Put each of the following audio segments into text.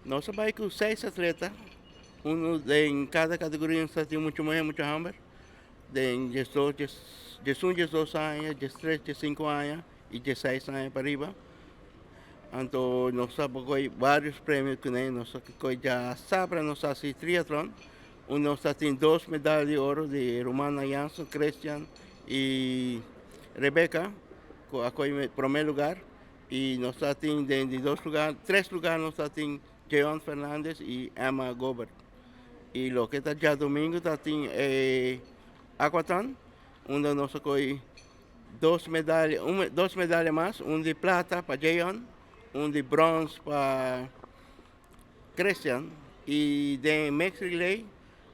Nos a bai ku seis atleta, unu den kada kategoria. Nos tin mucha muhé, mucha hòmber, den 12, 11, 12 aña, 13, 15 aña i 16 aña pa riba. Anto nos a koi vários premio kuné. Nos a koi djasabra, nos a hasi triatlon, unda nos a tin dos medaya di oro di Romana Jansen, Christian i Rebecca, ku a koi promé lugar. I nos a tin den di dos lugar, tres lugar, nos a tin Jeon Fernandez i Emma Gobert. I loke ta djadumingu ta tin e aquathon, unda nos a koi dos medaya, un, dos medaya mas, un di plata pa Jeon, un di brons pa Christian. I den mixed relay,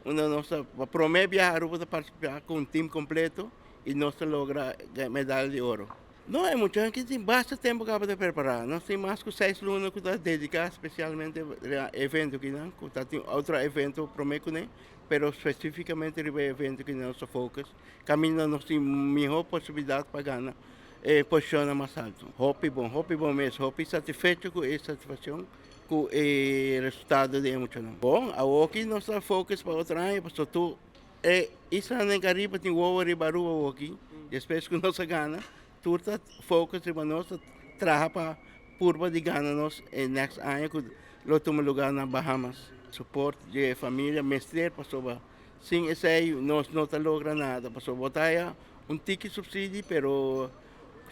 unda nos a pa promé biaha Aruba ta partisipá ku un team kompleto i nos ta logra medaya di oro. No, e muchanan aki tin basta tempu kaba ta prepará. Nos tin mas ku 6 luna ku ta dediká spesialmente na evento akinan, ku ta tin otro evento promé kuné, pero spesífikamente riba e evento aki nos ta focus, kaminda nos tin mihó posibilidat pa gana e posishonnan mas altu. Hopi bon mes, hopi satisfecho ku e satisfakshon ku e resultado di e muchanan. Bon, awoki nos ta focus pa otro aña, pasobra tur e islanan Karibe tin wowo riba Aruba awoki, despues ku nos a gana, tur ta focus riba nos, ta traha pa purba di gana nos e next aña ku lo tuma lugá na Bahamas. Support di e familia mester, pasobra sin esei nos no ta logra nada, pasobra bo ta haya un tiki subsidio, pero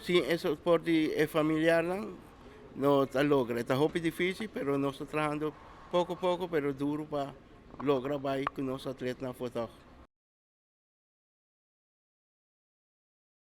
sin e support di e familiarnan no ta logra. Ta hopi difísil, pero nos ta trahando poko poko pero duru pa logra bai ku nos atletanan afó tòg.